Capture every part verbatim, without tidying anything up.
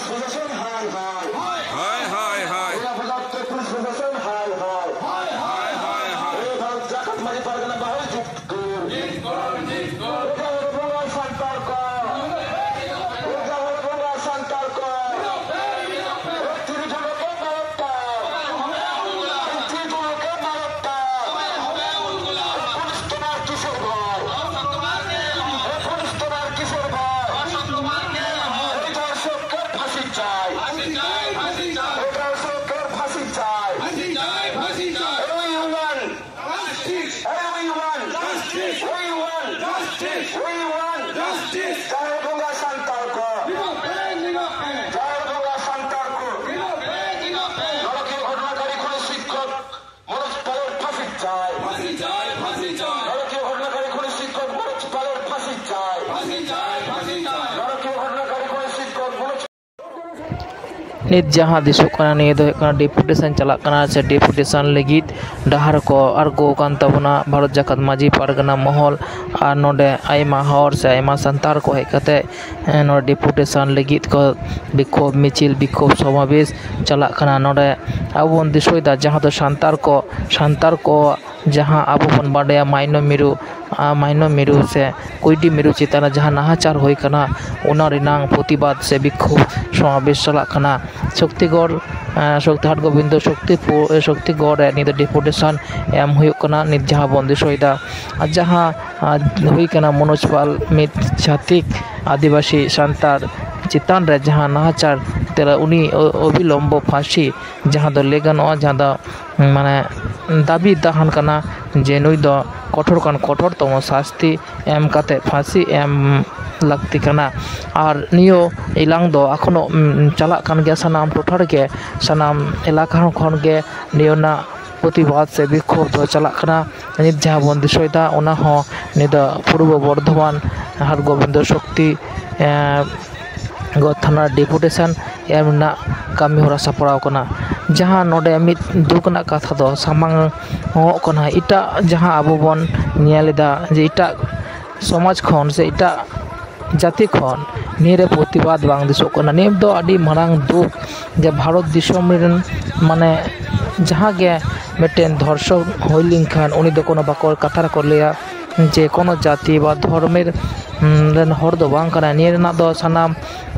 প্রশাসন হায় হায়। হায় হায় হায়। গোলাপজাত্য পুলিশ প্রশাসন হায় হায়। হায় হায় হায়। এই ভারত জাকাত মাঝি পারগানা বাহাল জিতকুর। জিতকুর, জিতকুর। উজাগর বঙ্গা সান্তার কর। উজাগর বঙ্গা সান্তার কর। তিরিশ জনকে মারতা। তিরিশ জনকে মারতা। পুলিশ তোমার কিসের ভয়? পুলিশ তোমার কিসের ভয়? এই ধর্ষকদের ফাঁসি চাই। ফাঁসি চাই, ফাঁসি চাই। এই ধর্ষকদের ফাঁসি চাই। ফাঁসি চাই, ফাঁসি চাই। Everyone, Justice! Everyone, Justice! Everyone, Justice! Everyone, Justice! ᱡᱟᱦᱮᱨ ᱵᱚᱸᱜᱟ ᱥᱟᱱᱛᱟᱲ ᱠᱚ! ᱡᱟᱦᱮᱨ ᱵᱚᱸᱜᱟ ᱥᱟᱱᱛᱟᱲ ᱠᱚ! ᱱᱚᱰᱮ ᱠᱤ ᱜᱷᱚᱴᱱᱟᱠᱟᱨᱤ ᱠᱷᱚᱱ ᱥᱤᱠᱠᱷᱚᱠ ᱢᱚᱱᱳᱡᱽ ᱯᱟᱞᱮᱨ ᱯᱷᱟᱸᱥᱤ ᱪᱟᱭ! ᱱᱚᱰᱮ ᱠᱤ ᱜᱷᱚᱴᱱᱟᱠᱟᱨᱤ ᱠᱷᱚᱱ ᱥᱤᱠᱠᱷᱚᱠ ᱢᱚᱱᱳᱡᱽ ᱯᱟᱞᱮᱨ ᱯᱷᱟᱸᱥᱤ ᱪᱟᱭ! ᱱᱚᱰᱮ ᱠᱤ ᱜᱷᱚᱴᱱᱟᱠᱟᱨᱤ ᱠᱷᱚᱱ ᱥᱤᱠᱠᱷᱚᱠ ᱢᱚᱱᱳᱡᱽ ᱱᱤᱛ ᱡᱟᱦᱟᱸ ᱫᱤᱥᱚᱜ ᱠᱟᱱᱟ, ᱱᱤᱭᱟᱹ ᱫᱚ ᱦᱩᱭᱩᱜ ᱠᱟᱱᱟ ᱰᱮᱯᱩᱴᱮᱥᱚᱱ ᱪᱟᱞᱟᱜ ᱠᱟᱱᱟ, ᱥᱮ ᱰᱮᱯᱩᱴᱮᱥᱚᱱ ᱞᱟᱹᱜᱤᱫ ᱰᱟᱦᱟᱨ ᱠᱚ ᱟᱬᱜᱚ ᱟᱠᱟᱱ ᱛᱟᱵᱚᱱᱟ ᱵᱷᱟᱨᱚᱛ ᱡᱟᱠᱟᱛ ᱢᱟᱹᱡᱷᱤ ᱯᱟᱨᱜᱟᱱᱟ ᱢᱚᱦᱚᱞ᱾ ᱟᱨ ᱱᱚᱰᱮ ᱟᱭᱢᱟ ᱦᱚᱲ ᱥᱮ ᱟᱭᱢᱟ ᱥᱟᱱᱛᱟᱲ ᱠᱚ ᱦᱮᱡ ᱠᱟᱛᱮ, ᱮ, ᱱᱚᱰᱮ ᱰᱮᱯᱩᱴᱮᱥᱚᱱ ᱞᱟᱹᱜᱤᱫ ᱠᱚ ᱵᱤᱠᱠᱷᱳᱵ ᱢᱤᱪᱷᱤᱞ, ᱵᱤᱠᱠᱷᱳᱵ ᱥᱚᱢᱟᱵᱮᱥ ᱪᱟᱞᱟᱜ ᱠᱟᱱᱟ᱾ ᱱᱚᱰᱮ ᱟᱵᱚ ᱵᱚᱱ ᱫᱤᱥᱟᱹᱭᱮᱫᱟ, ᱡᱟᱦᱟᱸ ᱫᱚ ᱥᱟᱱᱛᱟᱲ ᱠᱚ, ᱥᱟᱱᱛᱟᱲ ᱠᱚ ᱡᱟᱦᱟᱸ ᱟᱵᱚ ᱵᱚᱱ ᱵᱟᱰᱟᱭᱟ ᱢᱟᱭᱱᱚ ᱢᱤᱨᱩ, ᱟᱨ ᱢᱟᱭᱱᱚ ᱢᱤᱨᱩ ᱥᱮ ᱠᱩᱭᱰᱤ ᱢᱤᱨᱩ ᱪᱮᱛᱟᱱ ᱨᱮ ᱡᱟᱦᱟᱸ ᱱᱟᱦᱟᱪᱟᱨ ᱦᱩᱭ ᱠᱟᱱᱟ, ᱚᱱᱟ ᱨᱮᱱᱟᱝ ᱯᱨᱚᱛᱤᱵᱟᱫ ᱥᱮ ᱵᱤᱠᱠᱷᱳᱵ ᱥᱚᱢᱟᱵᱮᱥ ᱪᱟᱞᱟᱜ ᱠᱟᱱᱟ᱾ ᱥᱚᱠᱛᱤᱜᱚᱲ, ᱮᱸ, ᱥᱚᱠᱛᱤ ᱦᱟᱴ ᱜᱳᱵᱤᱱᱫᱚ ᱥᱚᱠᱛᱤᱯᱩᱨ, ᱥᱚᱠᱛᱤᱜᱚᱲ ᱨᱮ ᱱᱤᱛ ᱫᱚ ᱰᱮᱯᱩᱴᱮᱥᱚᱱ ᱮᱢ ᱦᱩᱭᱩᱜ ᱠᱟᱱᱟ, ᱱᱤᱛ ᱡᱟᱦᱟᱸ ᱵᱚᱱ ᱫᱤᱥᱟᱹᱭᱮᱫᱟ᱾ ᱟᱨ ᱡᱟᱦᱟᱸ, ᱟᱸ, ᱦᱩᱭ ᱠᱟᱱᱟ ᱢᱚᱱᱳᱡᱽ ᱯᱟᱞ, ᱢᱤᱫ ᱪᱷᱟᱹᱛᱤᱠ ᱟᱹᱫᱤᱵᱟᱹᱥᱤ ᱥᱟᱱᱛᱟᱲ ᱪᱮᱛᱟᱱ ᱨᱮ ᱡᱟᱦᱟᱸ ᱱᱟᱦᱟᱪᱟᱨ, ᱛᱮ ᱩᱱᱤ ᱚ-, ᱚᱵᱤᱞᱚᱢᱵᱚ ᱯᱷᱟᱸᱥᱤ, ᱡᱟᱦᱟᱸ ᱫᱚ ᱞᱟᱹᱭ ᱜᱟᱱᱚᱜᱼᱟ, ᱡᱟᱦᱟᱸ ᱫᱚ ᱢᱟᱱᱮ, ᱫᱟᱹᱵᱤ ᱛᱟᱦᱮᱱ ᱠᱟᱱᱟ ᱡᱮ ᱱᱩᱭ ᱫᱚ ᱠᱚᱴᱷᱳᱨ ᱠᱷᱚᱱ ᱠᱚᱴᱷᱳᱨ ᱛᱚᱢᱚ ᱥᱟᱥᱛᱤ ᱮᱢ ᱠᱟᱛᱮ ᱯᱷᱟᱸᱥᱤ ᱮᱢ ᱞᱟᱹᱠᱛᱤ ᱠᱟᱱᱟ᱾ ᱟᱨ ᱱᱤᱭᱟᱹ ᱮᱞᱟᱝ ᱫᱚ ᱮᱠᱷᱚᱱᱳ, ᱩᱢ, ᱪᱟᱞᱟᱜ ᱠᱟᱱ ᱜᱮᱭᱟ᱾ ᱥᱟᱱᱟᱢ ᱴᱚᱴᱷᱟ ᱨᱮᱜᱮ, ᱥᱟᱱᱟᱢ ᱮᱞᱟᱠᱟ ᱠᱷᱚᱱ ᱜᱮ ᱱᱤᱭᱟᱹ ᱨᱮᱱᱟᱜ ᱯᱨᱚᱛᱤᱵᱟᱫ ᱥᱮ ᱵᱤᱠᱠᱷᱳᱵ ᱫᱚ ᱪᱟᱞᱟᱜ ᱠᱟᱱᱟ᱾ ᱱᱤᱛ ᱡᱟᱦᱟᱸ ᱵᱚᱱ ᱫᱤᱥᱟᱹᱭᱮᱫᱟ, ᱚᱱᱟ ᱦᱚᱸ ᱱᱤᱭᱟᱹ ᱫᱚ ᱯᱩᱨᱵᱚ ᱵᱚᱨᱫᱷᱚᱢᱟᱱ ᱦᱟᱴ ᱜᱳᱵᱤᱱᱫᱚ ᱥᱚᱠᱛᱤ, ᱮᱸ, ᱜᱚ ᱛᱷᱟᱱᱟ ᱰᱮᱯᱩᱴᱮᱥᱚᱱ ᱮᱢ ᱨᱮᱱᱟᱜ ᱠᱟᱹᱢᱤ ᱦᱚᱨᱟ ᱥᱟᱯᱲᱟᱣ ᱠᱟᱱᱟ᱾ ᱡᱟᱦᱟᱸ ᱱᱚᱰᱮ ᱢᱤᱫ ᱫᱩᱠ ᱨᱮᱱᱟᱜ ᱠᱟᱛᱷᱟ ᱫᱚ ᱥᱟᱢᱟᱝ ᱚᱜ ᱠᱟᱱᱟ, ᱮᱴᱟᱜ ᱡᱟᱦᱟᱸ ᱟᱵᱚ ᱵᱚᱱ ᱧᱮᱞ ᱮᱫᱟ ᱡᱮ ᱮᱴᱟᱜ ᱥᱚᱢᱟᱡᱽ ᱠᱷᱚᱱ ᱥᱮ ᱮᱴᱟᱜ ᱡᱟᱹᱛᱤ ᱠᱷᱚᱱ ᱱᱤᱭᱟᱹ ᱨᱮ ᱯᱨᱚᱛᱤᱵᱟᱫᱽ ᱵᱟᱝ ᱫᱤᱥᱚᱜ ᱠᱟᱱᱟ᱾ ᱱᱤᱭᱟᱹ ᱫᱚ ᱟᱹᱰᱤ ᱢᱟᱨᱟᱝ ᱫᱩᱠ ᱡᱮ ᱵᱷᱟᱨᱚᱛ ᱫᱤᱥᱚᱢ ᱨᱮᱱ ᱢᱟᱱᱮ ᱡᱟᱦᱟᱸ ᱜᱮ ᱢᱤᱫᱴᱮᱱ ᱫᱷᱚᱨᱥᱚᱠ ᱦᱩᱭ ᱞᱮᱱᱠᱷᱟᱱ ᱩᱱᱤ ᱫᱚ ᱠᱳᱱᱳ ᱵᱟᱠᱚ ᱠᱟᱛᱷᱟ ᱨᱮᱠᱚ ᱞᱟᱹᱭᱟ ᱡᱮ ᱠᱳᱱᱳ ᱡᱟᱹᱛᱤ ᱵᱟ ᱫᱷᱚᱨᱢᱮᱨ ᱨᱮᱱ ᱦᱚᱲ ᱫᱚ ᱵᱟᱝ ᱠᱟᱱᱟᱭ᱾ ᱱᱤᱭᱟᱹ ᱨᱮᱱᱟᱜ ᱫᱚ ᱥᱟᱱᱟᱢ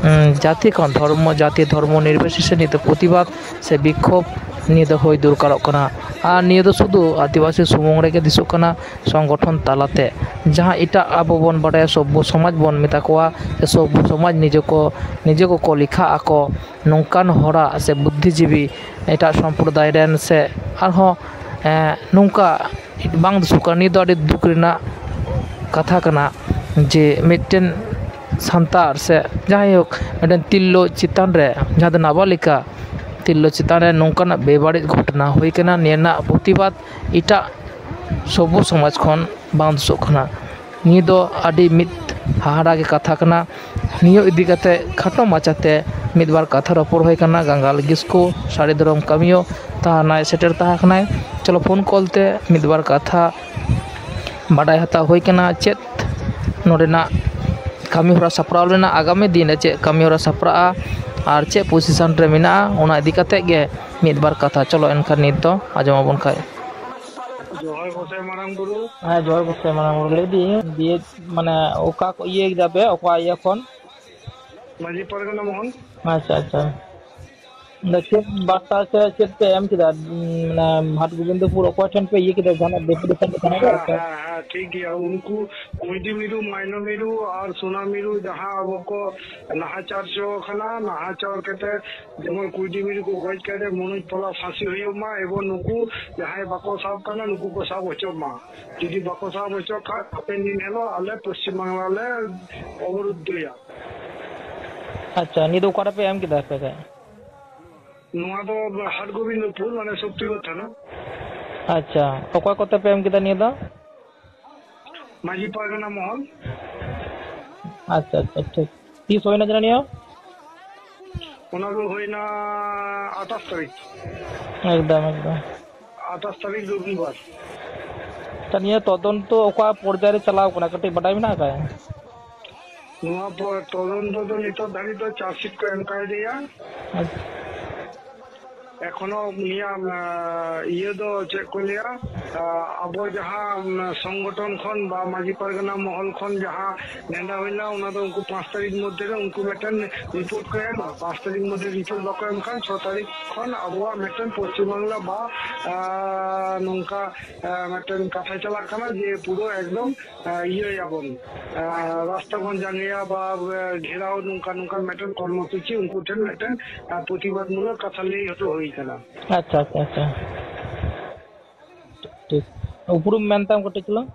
ᱡᱟᱹᱛᱤ ᱠᱷᱚᱱ ᱫᱷᱚᱨᱢᱚ ᱡᱟᱹᱛᱤ ᱫᱷᱚᱨᱢᱚ ᱱᱤᱨᱵᱤᱥᱮᱥᱮ ᱱᱤᱭᱟᱹ ᱫᱚ ᱯᱨᱚᱛᱤᱵᱟᱫᱽ ᱥᱮ ᱵᱤᱠᱠᱷᱳᱵ ᱱᱤᱭᱟᱹ ᱫᱚ ᱦᱩᱭ ᱫᱚᱨᱠᱟᱨᱚᱜ ᱠᱟᱱᱟ᱾ ᱟᱨ ᱱᱤᱭᱟᱹ ᱫᱚ ᱥᱩᱫᱷᱩ ᱟᱹᱫᱤᱵᱟᱹᱥᱤ ᱥᱩᱢᱩᱝ ᱨᱮᱜᱮ ᱫᱤᱥᱚᱜ ᱠᱟᱱᱟ ᱥᱚᱝᱜᱚᱴᱷᱚᱱ ᱛᱟᱞᱟᱛᱮ᱾ ᱡᱟᱦᱟᱸ ᱮᱴᱟᱜ ᱟᱵᱚ ᱵᱚᱱ ᱵᱟᱰᱟᱭᱟ ᱥᱚᱵᱵᱷᱚ ᱥᱚᱢᱟᱡᱽ ᱵᱚᱱ ᱢᱮᱛᱟ ᱠᱚᱣᱟ ᱥᱮ ᱥᱚᱵᱵᱷᱚ ᱥᱚᱢᱟᱡᱽ ᱱᱤᱡᱮ ᱠᱚ ᱱᱤᱡᱮ ᱠᱚᱠᱚ ᱞᱮᱠᱷᱟᱜ ᱟᱠᱚ ᱱᱚᱝᱠᱟᱱ ᱦᱚᱲᱟᱜ ᱥᱮ ᱵᱩᱫᱽᱫᱷᱤᱡᱤᱵᱤ ᱮᱴᱟᱜ ᱥᱚᱢᱯᱨᱚᱫᱟᱭ ᱨᱮᱱ ᱥᱮ ᱟᱨᱦᱚᱸ ᱱᱚᱝᱠᱟ ᱵᱟᱝ ᱫᱤᱥᱚᱜ ᱠᱟᱱᱟ᱾ ᱱᱤᱭᱟᱹ ᱫᱚ ᱟᱹᱰᱤ ᱫᱩᱠ ᱨᱮᱱᱟᱜ ᱠᱟᱛᱷᱟ ᱠᱟᱱᱟ ᱡᱮ ᱢᱤᱫᱴᱮᱱ ᱥᱟᱱᱛᱟᱲ ᱥᱮ ᱡᱟᱦᱟᱸᱭ ᱦᱳᱠ ᱢᱤᱫᱴᱮᱱ ᱛᱤᱨᱞᱟᱹ ᱪᱮᱛᱟᱱ ᱨᱮ ᱡᱟᱦᱟᱸ ᱫᱚ ᱱᱟᱵᱟᱞᱤᱠᱟ ᱛᱤᱨᱞᱟᱹ ᱪᱮᱛᱟᱱ ᱨᱮ ᱱᱚᱝᱠᱟᱱᱟᱜ ᱵᱮᱵᱟᱹᱲᱤᱡ ᱜᱷᱚᱴᱚᱱᱟ ᱦᱩᱭ ᱠᱟᱱᱟ᱾ ᱱᱤᱭᱟᱹ ᱨᱮᱱᱟᱜ ᱯᱨᱚᱛᱤᱵᱟᱫᱽ ᱮᱴᱟᱜ ᱥᱚᱵᱵᱷᱚ ᱥᱚᱢᱟᱡᱽ ᱠᱷᱚᱱ ᱵᱟᱝ ᱫᱤᱥᱚᱜ ᱠᱟᱱᱟ᱾ ᱱᱤᱭᱟᱹ ᱫᱚ ᱟᱹᱰᱤ ᱢᱤᱫ ᱦᱟᱦᱟᱲᱟ ᱜᱮ ᱠᱟᱛᱷᱟ ᱠᱟᱱᱟ᱾ ᱱᱤᱭᱟᱹ ᱤᱫᱤ ᱠᱟᱛᱮ ᱠᱷᱟᱴᱚ ᱢᱟᱪᱷᱟᱛᱮ ᱢᱤᱫ ᱵᱟᱨ ᱠᱟᱛᱷᱟ ᱨᱚᱯᱚᱲ ᱦᱩᱭ ᱠᱟᱱᱟ᱾ ᱜᱟᱸᱜᱟᱞ ᱜᱤᱥᱠᱩ ᱥᱟᱹᱨᱤ ᱫᱷᱚᱨᱚᱢ ᱠᱟᱹᱢᱤᱭᱟᱹ ᱛᱟᱦᱮᱱᱟᱭ, ᱥᱮᱴᱮᱨ ᱛᱟᱦᱮᱸ ᱠᱟᱱᱟᱭ᱾ ᱪᱚᱞᱚ ᱯᱷᱳᱱ ᱠᱚᱞ ᱛᱮ ᱢᱤᱫ ᱵᱟᱨ ᱠᱟᱛᱷᱟ ᱵᱟᱰᱟᱭ ᱦᱟᱛᱟᱣ ᱦᱩᱭ ᱠᱟᱱᱟ ᱪᱮᱫ ᱱᱚᱰᱮᱱᱟᱜ ᱠᱟᱹᱢᱤ ᱦᱚᱨᱟ ᱥᱟᱯᱲᱟᱣ ᱞᱮᱱᱟ, ᱟᱜᱟᱢᱤ ᱫᱤᱱ ᱨᱮ ᱪᱮᱫ ᱠᱟᱹᱢᱤ ᱦᱚᱨᱟ ᱥᱟᱯᱲᱟᱜᱼᱟ ᱟᱨ ᱪᱮᱫ ᱯᱚᱡᱤᱥᱚᱱ ᱨᱮ ᱢᱮᱱᱟᱜᱼᱟ, ᱚᱱᱟ ᱤᱫᱤ ᱠᱟᱛᱮ ᱜᱮ ᱢᱤᱫ ᱵᱟᱨ ᱠᱟᱛᱷᱟ᱾ ᱪᱚᱞᱚ ᱮᱱᱠᱷᱟᱱ ᱱᱤᱛ ᱫᱚ ᱟᱸᱡᱚᱢ ᱟᱵᱚᱱ ᱠᱷᱟᱡ᱾ ᱡᱚᱦᱟᱨ ᱜᱚᱸᱥᱟᱭ ᱢᱟᱨᱟᱝ ᱵᱩᱨᱩ᱾ ᱦᱮᱸ, ᱡᱚᱦᱟᱨ ᱜᱚᱸᱥᱟᱭ ᱢᱟᱨᱟᱝ ᱵᱩᱨᱩ᱾ ᱞᱟᱹᱭ ᱫᱟᱹᱧ, ᱫᱤᱭᱮ ᱢᱟᱱᱮ ᱚᱠᱟ ᱠᱚ ᱤᱭᱟᱹ ᱠᱮᱫᱟ ᱯᱮ, ᱚᱠᱟ ᱤᱭᱟᱹ ᱠᱷᱚᱱ? ᱢᱟᱹᱡᱷᱤ ᱯᱟᱨᱜᱟᱱᱟ ᱢᱚᱦᱚᱞ᱾ ᱟᱪᱪᱷᱟ, ᱟᱪᱪᱷᱟ᱾ ᱟᱫᱚ ᱪᱮᱫ ᱵᱟᱨᱛᱟ ᱥᱮ ᱪᱮᱫ ᱯᱮ ᱮᱢ ᱠᱮᱫᱟ? ᱩᱸ, ᱢᱟᱱᱮ ᱦᱟᱴ ᱜᱳᱵᱤᱱᱫᱚᱯᱩᱨ ᱚᱠᱚᱭ ᱴᱷᱮᱱ ᱯᱮ ᱤᱭᱟᱹ ᱠᱮᱫᱟ? ᱡᱟᱦᱟᱱᱟᱜ ᱰᱮᱯᱩᱴᱮᱥᱚᱱ ᱯᱮ ᱛᱟᱦᱮᱸ ᱠᱟᱱᱟ ᱥᱮ? ᱦᱮᱸ, ᱦᱮᱸ, ᱦᱮᱸ, ᱴᱷᱤᱠ ᱜᱮᱭᱟ᱾ ᱩᱱᱠᱩ ᱠᱩᱸᱭᱰᱤ ᱢᱤᱨᱩ, ᱢᱟᱭᱱᱚ ᱢᱤᱨᱩ ᱟᱨ ᱥᱳᱱᱟ ᱢᱤᱨᱩ ᱡᱟᱦᱟᱸ ᱟᱵᱚ ᱠᱚ ᱱᱟᱦᱟᱪᱟᱨ ᱦᱚᱪᱚ ᱟᱠᱟᱱᱟ, ᱱᱟᱦᱟᱪᱟᱨ ᱠᱟᱛᱮ ᱡᱮᱢᱚᱱ ᱠᱩᱸᱭᱰᱤ ᱢᱤᱨᱩ ᱠᱚ ᱜᱚᱡ ᱠᱟᱛᱮ ᱢᱚᱱᱳᱡᱽ ᱯᱚᱞᱟ ᱯᱷᱟᱸᱥᱤ ᱦᱩᱭᱩᱜ ᱢᱟ, ᱮᱵᱚᱝ ᱱᱩᱠᱩ ᱡᱟᱦᱟᱸᱭ ᱵᱟᱠᱚ ᱥᱟᱵ ᱠᱟᱱᱟ ᱱᱩᱠᱩ ᱠᱚ ᱥᱟᱵ ᱦᱚᱪᱚᱜ ᱢᱟ᱾ ᱡᱩᱫᱤ ᱵᱟᱠᱚ ᱥᱟᱵ ᱦᱚᱪᱚᱜ ᱠᱷᱟᱱ ᱦᱟᱯᱮᱱ ᱫᱤᱱ ᱦᱤᱞᱳᱜ ᱟᱞᱮ ᱯᱚᱥᱪᱤᱢ ᱵᱟᱝᱞᱟ ᱞᱮ ᱚᱵᱚᱨᱩᱫᱷ ᱫᱚᱭᱟ᱾ ᱟᱪᱪᱷᱟ, ᱱᱤᱭᱟᱹ ᱫᱚ ᱚᱠᱟ ᱨᱮᱯᱮ ᱮᱢ ᱠᱮᱫᱟ ᱟᱯᱮ ᱫᱚ? ᱱᱚᱣᱟ ᱫᱚ ᱦᱟᱴ ᱜᱳᱵᱤᱱᱫᱚᱯᱩᱨ, ᱢᱟᱱᱮ ᱥᱚᱠᱛᱤᱜᱚᱲ ᱛᱷᱟᱱᱟ᱾ ᱟᱪᱪᱷᱟ, ᱚᱠᱚᱭ ᱠᱚᱛᱮ ᱯᱮ ᱮᱢ ᱠᱮᱫᱟ ᱱᱤᱭᱟᱹ ᱫᱚ? ᱢᱟᱹᱡᱷᱤ ᱯᱟᱨᱜᱟᱱᱟ ᱢᱚᱦᱚᱞ᱾ ᱟᱪᱪᱷᱟ, ᱟᱪᱪᱷᱟ, ᱴᱷᱤᱠ᱾ ᱛᱤᱥ ᱦᱩᱭᱱᱟ ᱡᱮᱱᱚ ᱱᱤᱭᱟᱹ? ᱚᱱᱟ ᱫᱚ ᱦᱩᱭᱱᱟ ᱟᱴᱷᱟᱥ ᱛᱟᱹᱨᱤᱠᱷ᱾ ᱮᱠᱫᱚᱢ, ᱮᱠᱫᱚᱢ᱾ ᱟᱴᱷᱟᱥ ᱛᱟᱹᱨᱤᱠᱷ ᱨᱚᱵᱤᱵᱟᱨ᱾ ᱛᱟ ᱱᱤᱭᱟᱹ ᱛᱚᱫᱚᱱᱛᱚ ᱚᱠᱟ ᱯᱚᱨᱡᱟᱭ ᱨᱮ ᱪᱟᱞᱟᱣ ᱠᱟᱱᱟ, ᱠᱟᱹᱴᱤᱡ ᱵᱟᱰᱟᱭ ᱢᱮᱱᱟᱜ ᱟᱠᱟᱫᱟ? ᱱᱚᱣᱟ ᱯᱚᱨ ᱛᱚᱫᱚᱱᱛᱚ ᱫᱚ ᱱᱤᱛᱚᱜ ᱫᱷᱟᱹᱵᱤᱡ ᱫᱚ ᱪᱟᱨᱡᱽᱥᱤᱴ ᱠᱚ ᱮᱢ ᱠᱟᱭ ᱜᱮᱭᱟ᱾ ᱟᱪᱪᱷᱟ᱾ ᱮᱠᱷᱚᱱᱳ ᱩᱱᱤᱭᱟᱜ, ᱟᱸ, ᱤᱭᱟᱹ ᱫᱚ ᱪᱮᱫ ᱠᱚ ᱞᱟᱹᱭᱟ, ᱟᱸ, ᱟᱵᱚ ᱡᱟᱦᱟᱸ, ᱟᱸ, ᱥᱚᱝᱜᱚᱴᱷᱚᱱ ᱠᱷᱚᱱ ᱵᱟ ᱢᱟᱹᱡᱷᱤ ᱯᱟᱨᱜᱟᱱᱟ ᱢᱚᱦᱚᱞ ᱠᱷᱚᱱ ᱡᱟᱦᱟᱸ ᱱᱮᱰᱟ ᱦᱩᱭ ᱞᱮᱱᱟ, ᱚᱱᱟ ᱫᱚ ᱩᱱᱠᱩ ᱯᱟᱸᱪ ᱛᱟᱹᱨᱤᱠᱷ ᱢᱚᱫᱽᱫᱷᱮ ᱨᱮ ᱩᱱᱠᱩ ᱢᱤᱫᱴᱮᱱ ᱨᱤᱯᱳᱨᱴ ᱠᱚ ᱮᱢᱟ᱾ ᱯᱟᱸᱪ ᱛᱟᱹᱨᱤᱠᱷ ᱢᱚᱫᱽᱫᱷᱮ ᱨᱤᱯᱳᱨᱴ ᱵᱟᱠᱚ ᱮᱢ ᱠᱷᱟᱱ, ᱪᱷᱚ ᱛᱟᱹᱨᱤᱠᱷ ᱠᱷᱚᱱ ᱟᱵᱚᱣᱟᱜ ᱢᱤᱫᱴᱮᱱ ᱯᱚᱥᱪᱤᱢ ᱵᱟᱝᱞᱟ ᱵᱟ, ᱟᱸ, ᱱᱚᱝᱠᱟ, ᱟᱸ, ᱢᱤᱫᱴᱮᱱ ᱠᱟᱛᱷᱟ ᱪᱟᱞᱟᱜ ᱠᱟᱱᱟ ᱡᱮ ᱯᱩᱨᱟᱹ ᱮᱠᱫᱚᱢ, ᱟᱸ, ᱤᱭᱟᱹᱭᱟᱵᱚᱱ, ᱟᱸ, ᱨᱟᱥᱛᱟ ᱵᱚᱱ ᱡᱟᱸᱜᱮᱭᱟ ᱵᱟ, ᱟᱸ, ᱜᱷᱮᱨᱟᱣ, ᱱᱚᱝᱠᱟ ᱱᱚᱝᱠᱟᱱ ᱢᱤᱫᱴᱮᱱ ᱠᱚᱨᱢᱚᱥᱩᱪᱤ ᱩᱱᱠᱩ ᱴᱷᱮᱱ ᱢᱤᱫᱴᱮᱱ, ᱟᱸ, ᱯᱨᱚᱛᱤᱵᱟᱫᱽ ᱢᱩᱞᱚᱠ ᱠᱟᱛᱷᱟ ᱞᱟᱹᱭ ᱦᱚᱴᱚ ᱦᱩᱭ ᱠᱟᱱᱟ᱾ ᱟᱪᱪᱷᱟ, ᱟᱪᱪᱷᱟ, ᱟᱪᱪᱷᱟ᱾ ᱴᱷᱤᱠ᱾ ᱩᱯᱨᱩᱢ ᱢᱮᱱ ᱛᱟᱢ ᱠᱟᱹᱴᱤᱡ ᱪᱩᱞᱩᱝ?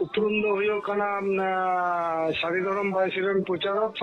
ᱩᱯᱨᱩᱢ ᱫᱚ ᱦᱩᱭᱩᱜ ᱠᱟᱱᱟ, ᱟᱸ, ᱥᱟᱹᱨᱤ ᱫᱷᱚᱨᱚᱢ ᱵᱟᱭᱥᱤ ᱨᱮᱱ ᱯᱨᱚᱪᱟᱨᱚᱠ᱾